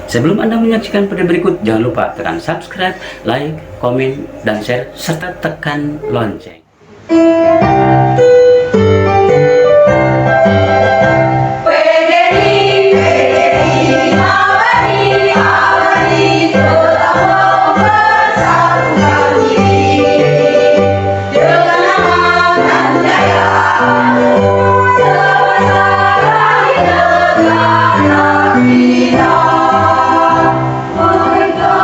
Sebelum Anda menyaksikan video berikut, jangan lupa tekan subscribe, like, komen, dan share, serta tekan lonceng. PGRI, PGRI, abadi, abadi, tetap mempersatukan diri dengan nama dan jaya sebesar negara kita. Mereka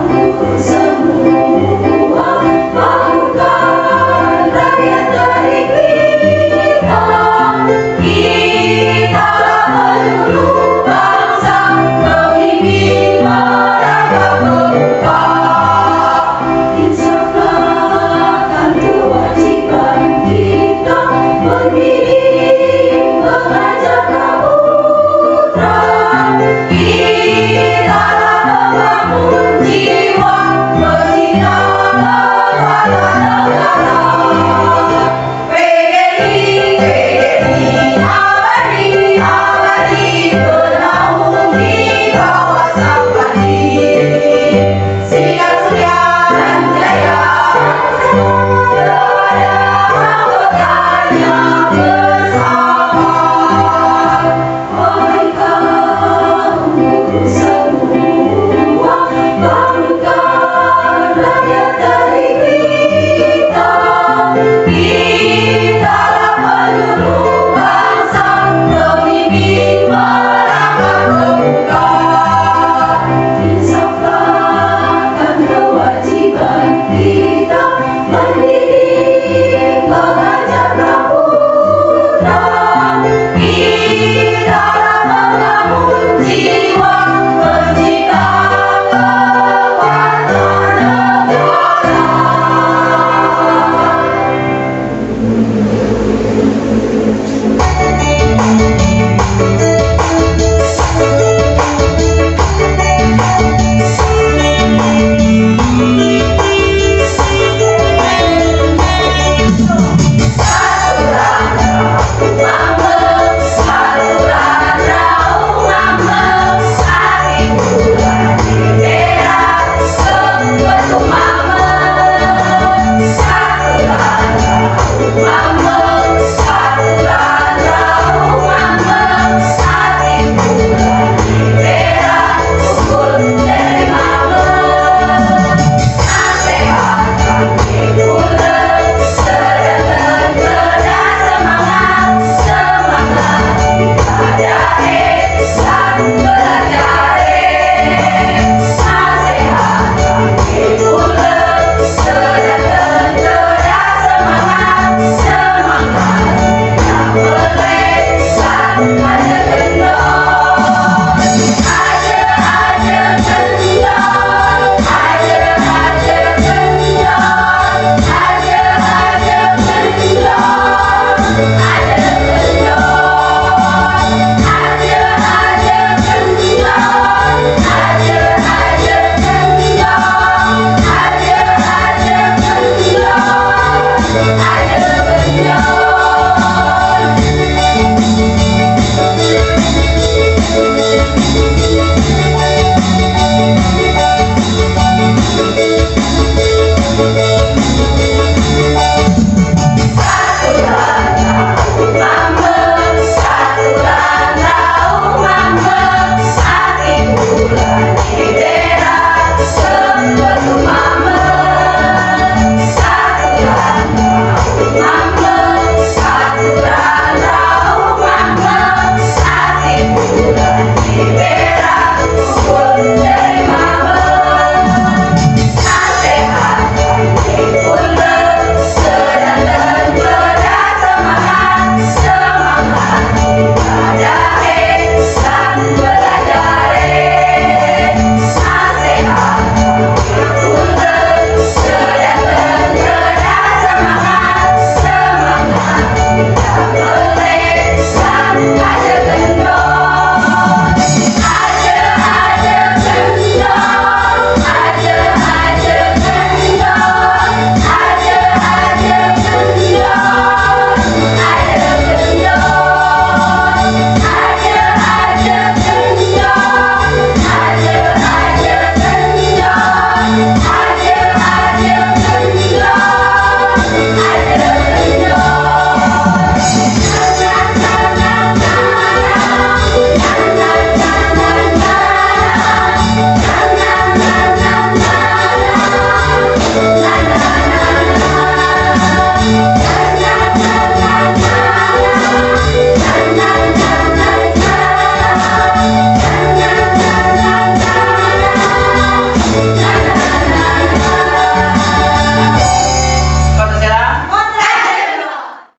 untuk semua, bangunkan rakyat dari kita. Kita penyuluh bangsa, pemimpin merangkap pemuka. Insaflah kewajiban kita, mendidik, mengajar praputra. Kita membangun jiwa, pencipta kekuatan negara. PGRI, PGRI, abadi, abadi, bernaung di bawah sang panji. Sinar surya dan jaya kepada anggotanya bersama. Wahai kaum semua, bangunkan rakyat dari kita. Kita penyuluh bangsa, pemimpin merangkap pemuka. Insaflah kewajiban kita, mendidik, mengajar praputra. Kita membangun jiwa, pencipta kekuatan negara.